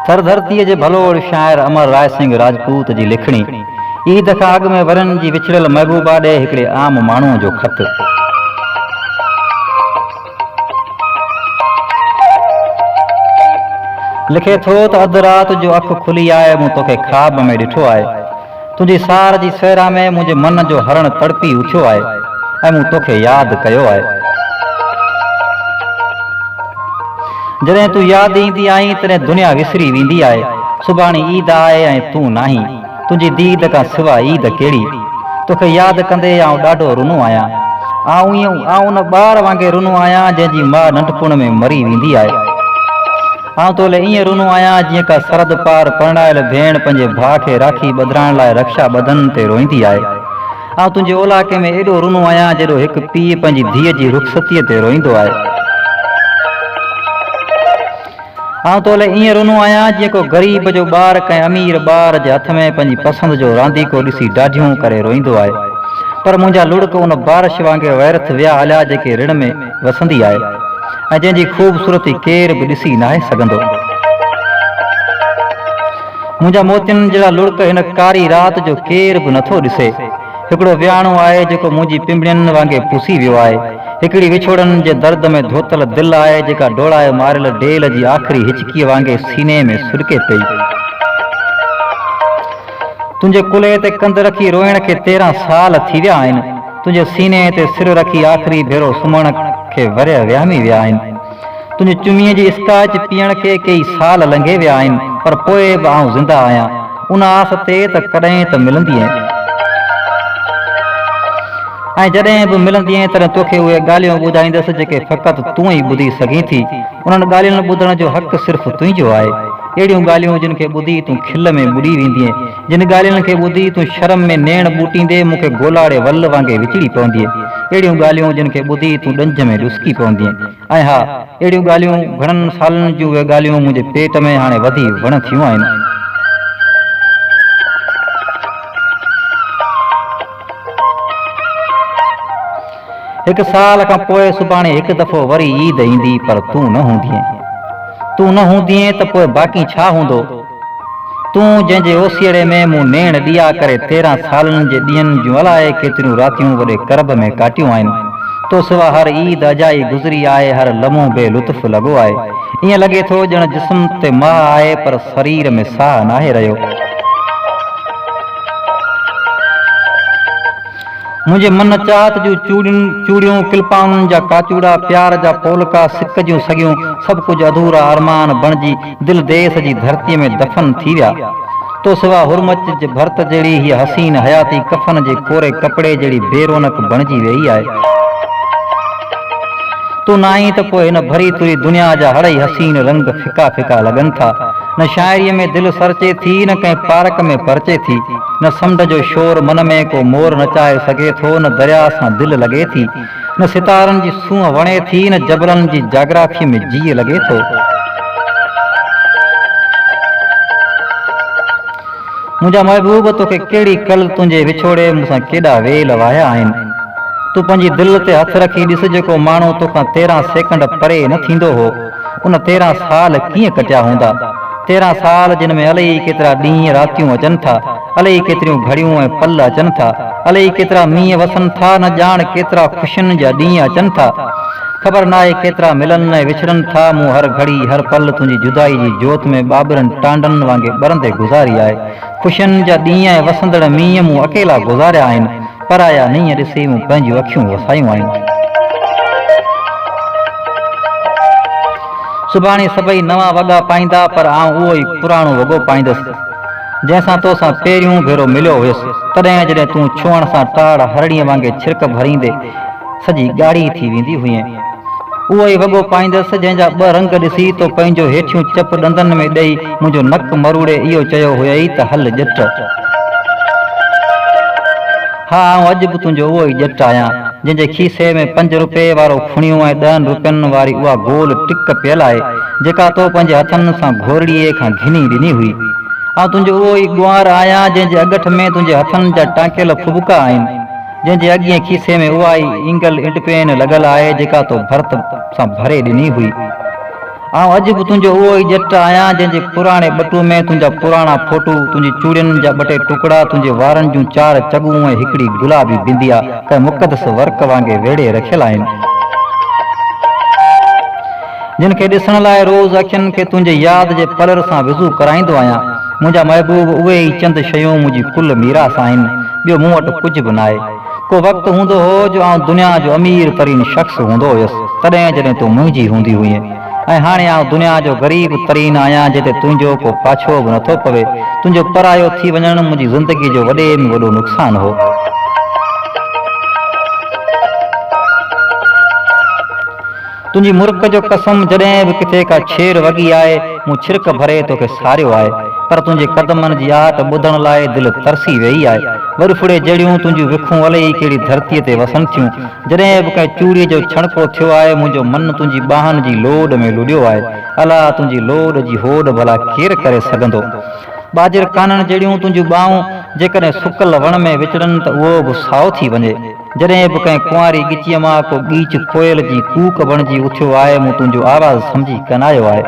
ٿر ڌرتيء جي ڀلوڙ شاعر امر راء سنگهه راجپوت جي لکڻي، عيد کان اڳ ۾ ورهين جي وڇڙيل محبوبا ڏي هڪڙي عام ماڻهوء جو خط. لکي ٿو ته اڌ رات جو اک کلي آهي مون توکي خواب ۾ ڏٺو آهي. تنهنجي سار جي صحرا ۾ منهنجي من جو هرڻ تڙپي اٿيو آهي ۽ مون توکي ياد ڪيو آهي. جڏهن تون ياد ايندي آهين تڏهن دنيا وسري ويندي آهي. سڀاڻي عيد آهي ۽ تون ناهين. تنهنجي ديد کان سوا عيد ڪهڙي؟ توکي ياد ڪندي آئون ڏاڍو رنو آهيان. آئون ائين آئون ان ٻار وانگي رنو آهيان جنهن جي ماء ننڍپڻ ۾ مري ويندي آهي. آئون تو لئه ائين رنو آهيان جيئن ڪا سرحد پار پرڻايل ڀيڻ پنهنجي ڀاء کي راکي ٻڌرائڻ لاء رڪشا ٻڌن تي روئيندي آهي. آئون تنهنجي اولاڪي ۾ ايڏو رنو آهيان جيڏو هڪ پيء پنهنجي ڌيء جي رخصتيء تي روئيندو آهي. آئون تو لئه ائين رنو آهيان جيئن ڪو غريب جو ٻار ڪنهن امير ٻار جي هٿ ۾ پنهنجي پسند جو رانديڪو ڏسي ڏاڍيون ڪري روئيندو آهي. پر منهنجا لڙڪ ان بارش وانگي ويرٿ ويا هليا جيڪي رڻ ۾ وسندي آهي ۽ جنهن جي خوبصورتي ڪير به ڏسي ناهي سگهندو. منهنجا موتين جهڙا لڙڪ هن ڪاري رات جو ڪير به نٿو ڏسي. هڪڙو وياڻو آهي جيڪو منهنجي پنبڻين وانگي پسي ويو آهي. هڪڙي وڇوڙن جي درد ۾ ڌوتل دل آهي جيڪا ڊوڙائي ماريل ڊيل جي آخري هچڪيء وانگي سيني ۾ سڏڪي پئي. تنهنجي ڪلهي تي ڪنڌ رکي روئڻ کي 13 سال ٿي ويا آهن. تنهنجي سيني تي سر رکي آخري ڀيرو سمهڻ کي ورهيه وهامي ويا آهن. تنهنجي چميء جي اسڪاچ پيئڻ کي ڪيئي سال لنگهي ويا آهن، پر پوء به آئون زنده آهيان، ان آس تي ته ڪڏهن ته ملندينء. ۽ جڏهن به ملندينء تڏهن توکي اهي ڳالهيون ٻڌائيندس، جيڪي فقط تون ئي ٻڌي سگهين ٿي. انهن ڳالهين ٻڌڻ جو حق صرف تنهنجو آهي. اهڙيون ڳالهيون جن کي ٻڌي تون کل ۾ ٻڏي ويندينء. جن ڳالهين کي ٻڌي تون شرم ۾ نيڻ ٻوٽيندي مون کي گولاڙي ول وانگي وچڙي پوندينء. اهڙيون ڳالهيون جن کي ٻڌي تون ڏنجهه ۾ ڏسڪي پوندينء. ۽ ها، اهڙيون ڳالهيون، گهڻن سالن جون اهي ڳالهيون منهنجي پيٽ ۾ هاڻي وڌي وڻ ٿيون آهن. هڪ سال کان پوء سڀاڻي هڪ دفعو وري عيد ايندي پر تون نه هوندينء. تون نه هوندينء ته پوء باقي ڇا هوندو؟ تون جنهن جي اوسيئڙي ۾ مون نيڻ ڏيئا ڪري 13 سالن جي ڏينهن جون الائي ڪيتريون راتيون وڏي ڪرب ۾ ڪاٽيون آهن. تو سوا هر عيد اجائي گذري آهي، هر لمحو بي لطف لڳو آهي. ائين لڳي ٿو ڄڻ جسم تي ماهه آهي پر سرير ۾ ساهه ناهي رهيو. منهنجي من چاهت جون چوڙين، چوڙيون، ڪلپائن جا ڪاچوڙا، پيار جا پولڪا، سڪ جون سڳيون، سڀ ڪجهه اڌورا ارمان بڻجي دل ديس جي ڌرتيء ۾ دفن ٿي ويا. تو سوا هرمچ جي ڀرت جهڙي هيء حسين حياتي ڪفن جي ڪوري ڪپڙي جهڙي بي رونق بڻجي ويئي آهي. تون ناهين ته پوء هن ڀري تري دنيا جا هڙئي حسين رنگ ڦڪا ڦڪا لڳن ٿا. نه شاعريء ۾ دل سرچي ٿي، نه ڪنهن پارڪ ۾ پرچي ٿي. نه سمنڊ جو شور من ۾ ڪو مور نچائي سگهي ٿو، نه درياء سان دل لڳي ٿي. نه ستارن جي سونهن وڻي ٿي، نه جبلن جي جاگرافيء ۾ جيء لڳي ٿو. منهنجا محبوب توکي ڪهڙي ڪل تنهنجي وڇوڙي مون سان ڪيڏا ويل واهيا آهن. تون پنهنجي دل تي هٿ رکي ڏس جيڪو ماڻهو توکان 13 سيڪنڊ پري نه ٿيندو هو ان 13 سال ڪيئن ڪٽيا هوندا. 13 سال جن ۾ الائي ڪيترا ڏينهن راتيون اچن ٿا، الائي ڪيتريون گهڙيون ۽ پل اچن ٿا، الائي ڪيترا مينهن وسن ٿا نه ڄاڻ ڪيترا خوشين جا ڏينهن اچن ٿا. خبر ناهي ڪيترا ملن ۽ وڇڙن ٿا، مون هر گهڙي، هر پل تنهنجي جدائي جي جوت ۾ ٻاٻرن ٽانڊن وانگي ٻرندي گذاري آهي. خوشين جا ڏينهن ۽ وسندڙ مينهن مون اڪيلا گذاريا آهن، پرايا نينهن ڏسي مون پنهنجيون اکيون وسايون آهن. سڀاڻي سڀئي نوان وڳا پائيندا، پر آئون اهو ئي پراڻو وڳو پائيندس، جنهن سان تو سان پهريون ڀيرو مليو هيس، تڏهن جڏهن تون ڇهڻ سان ٽاڙ هرڻيء وانگي ڇرڪ ڀريندي سڄي ڳاڙهي ٿي ويندي هئين. اهو ئي وڳو پائيندس، جنهن جا ٻه رنگ ڏسي تو پنهنجو هيٺيون چپ ڏندن ۾ ڏئي منهنجو نڪ مروڙي اهو چيو هيئي ته هل ڄٽ. ها، آئون اڄ به تنهنجو اهو ئي ڄٽ آهيان، جنهن جي کيسي ۾ پنج رپئي وارو ڦڻيون ۽ ڏهن رپين واري اها گول ٽڪ پيل آهي، جيڪا تو پنهنجي هٿن سان گهورڙيي کان گهني ڏني هئي. آئون تنهنجو اهو ئي ڳنوار آهيان، جنهن جي اڳٺ ۾ تنهنجي هٿن جا ٽانڪيل ڦٻڪا آهن، جنهن جي اڳئين کيسي ۾ اها ئي اينگل انڊپين لڳل آهي، جيڪا تو ڀرت سان ڀري ڏني هئي. آئون اڄ به تنهنجو اهو ئي ڄٽ آهيان، جنهن جي پراڻي ٻٽو ۾ تنهنجا پراڻا فوٽو، تنهنجي چوڙين جا ٻه ٽي ٽڪڙا، تنهنجي وارن جون چار چڳون ۽ هڪڙي گلابي بنديا ڪنهن مقدس ورق وانگي ويڙهي رکيل آهن. جن کي ڏسڻ لاء روز اکين کي تنهنجي ياد جي پلر سان وضو ڪرائيندو آهيان. منهنجا محبوب اهي ئي چند شيون منهنجي ڪل ميراث آهن، ٻيو مون وٽ ڪجهه به ناهي. ڪو وقت هوندو هو جو آئون دنيا جو امير ترين شخص هوندو هيس، تڏهن جڏهن تون منهنجي هوندي هئين. ۽ هاڻي آئون دنيا جو غريب ترين آهيان جنهن تي تنهنجو ڪو پاڇو به نٿو پوي. تنهنجو پرايو ٿي وڃڻ منهنجي زندگي جو وڏي ۾ وڏو نقصان هو. تنهنجي مرڪ جو قسم جڏهن به ڪٿي ڪا ڇير وڳي آهي، مون ڇرڪ ڀري توکي ساريو آهي. پر تنهنجي قدمن جي آهٽ ٻڌڻ لاء دل ترسي ويئي آهي. وڏڦڙي جهڙيون تنهنجون وکون الائي ڪهڙي ڌرتيء تي وسن ٿيون. جڏهن به ڪنهن چوڙيء جو ڇڻڪو ٿيو آهي، منهنجو من تنهنجي ٻانهن جي لوڏ ۾ لڏيو آهي. الا! تنهنجي لوڏ جي هوڏ ڀلا ڪير ڪري سگهندو؟ ٻاجهر ڪانن جهڙيون تنهنجون ٻانهون جيڪڏهن سڪل وڻ ۾ وچڙن ته اهو به سائو ٿي وڃي. جڏهن به ڪنهن ڪنواري ڳچيء مان ڪو ڳيچ ڪوئل جي ڪوڪ بڻجي اٿيو آهي، مون تنهنجو آواز سمجهي ڪنايو آهي.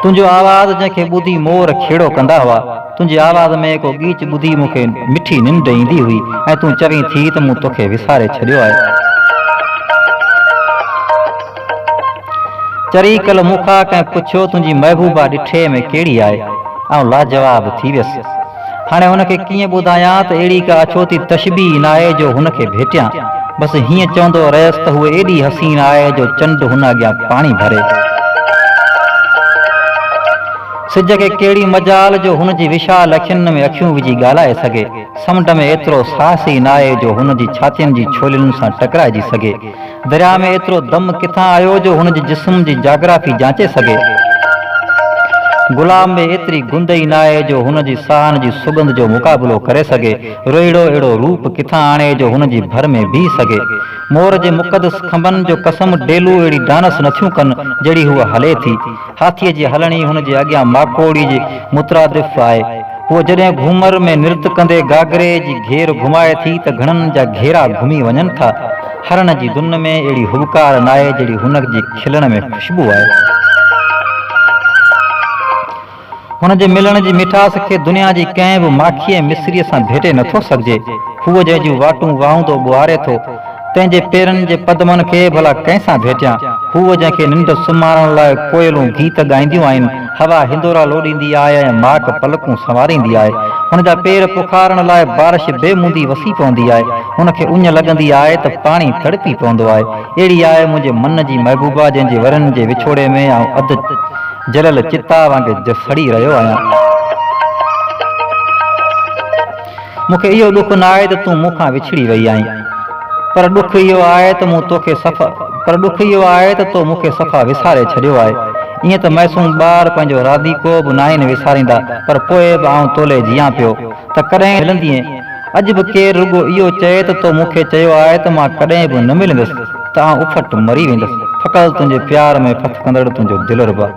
تنهنجو آواز جنهن کي ٻڌي مور کيڙو ڪندا هئا. تنهنجي آواز ۾ ڪو ڳيچ ٻڌي مون کي مٺي ننڊ ايندي هئي ۽ تون چوين ٿي ته مون توکي وساري ڇڏيو آهي. چري ڪل مون کان ڪنهن پڇيو تنهنجي محبوبه ڏٺي ۾ ڪهڙي آهي؟ آئون لاجواب ٿي ويس. هاڻي هن کي ڪيئن ٻڌايان ته اهڙي ڪا اڇوتي تشبيهه ناهي جو هن کي ڀيٽيان. بس هيئن چوندو رهيس ته هوء ايڏي حسين آهي جو چنڊ هن اڳيان پاڻي ڀري. سج کي ڪهڙي مجال جو هن جي وشال اکين ۾ اکيون وجهي ڳالهائي سگهي. سمنڊ ۾ ايترو ساهس ئي ناهي جو هن جي ڇاتين جي ڇولين سان ٽڪرائجي سگهي. درياء ۾ ايترو دم ڪٿان آيو جو هن جي جسم جي جاگرافي جانچي سگهي. گلاب ۾ ايتري گند ئي ناهي جو هن جي ساهن جي سڳنڌ جو مقابلو ڪري سگهي. روهيڙو اهڙو روپ ڪٿان آڻي جو هن جي ڀر ۾ بيهي سگهي. مور جي مقدس کنڀن جو قسم ڊيلو اهڙي ڊانس نٿيون ڪن جهڙي هوء هلي ٿي. هاٿيء جي هلڻي هن جي اڳيان ماڪوڙي جي مترادف آهي. هوء جڏهن گهومر ۾ نرت ڪندي گاگري جي گهير گهمائي ٿي ته گهڻن جا گهيرا گهمي وڃن ٿا. هرڻ جي دن ۾ اهڙي هٻڪار ناهي جهڙي هن جي کلڻ ۾ خوشبو آهي. هن جي ملڻ جي مٺاس کي دنيا جي ڪنهن به ماکي ۽ مصريء سان ڀيٽي نٿو سگهجي. هوء جنهن جون واٽون واهوندو ٻوهاري ٿو، تنهن جي پيرن جي پدمن کي ڀلا ڪنهن سان ڀيٽيان؟ هوء جنهن کي ننڊ سمهارڻ لاء ڪوئلون گيت ڳائينديون آهن، هوا هندورا لوڏيندي آهي ۽ ماڪ پلڪون سنواريندي آهي. هن جا پير پکارڻ لاء بارش بي موندي وسي پوندي آهي. هن کي اڃ لڳندي آهي ته پاڻي تڙپي پوندو آهي. اهڙي آهي منهنجي من جي محبوبا جنهن جي ورهن جي وڇوڙي ۾ آئون اڌ جليل چتا وانگي سڙي رهيو آهيان. مون کي اهو ڏک ناهي ته تون مون کان وڇڙي وئي آهين، پر ڏک اهو آهي ته مون توکي صفا پر ڏک اهو آهي ته تو مون کي صفا وساري ڇڏيو آهي. ائين ته معصوم ٻار پنهنجو رانديڪو به ناهن وساريندا، پر پوء به آئون تولي جيان پيو ته ڪڏهن ملندينء. اڄ به ڪير رڳو اهو چئي ته تو مون کي چيو آهي ته مان ڪڏهن به نه ملندس ته آئون اڦٽ مري ويندس. فقط تنهنجي پيار ۾ ڦٿڪندڙ تنهنجو دلربا.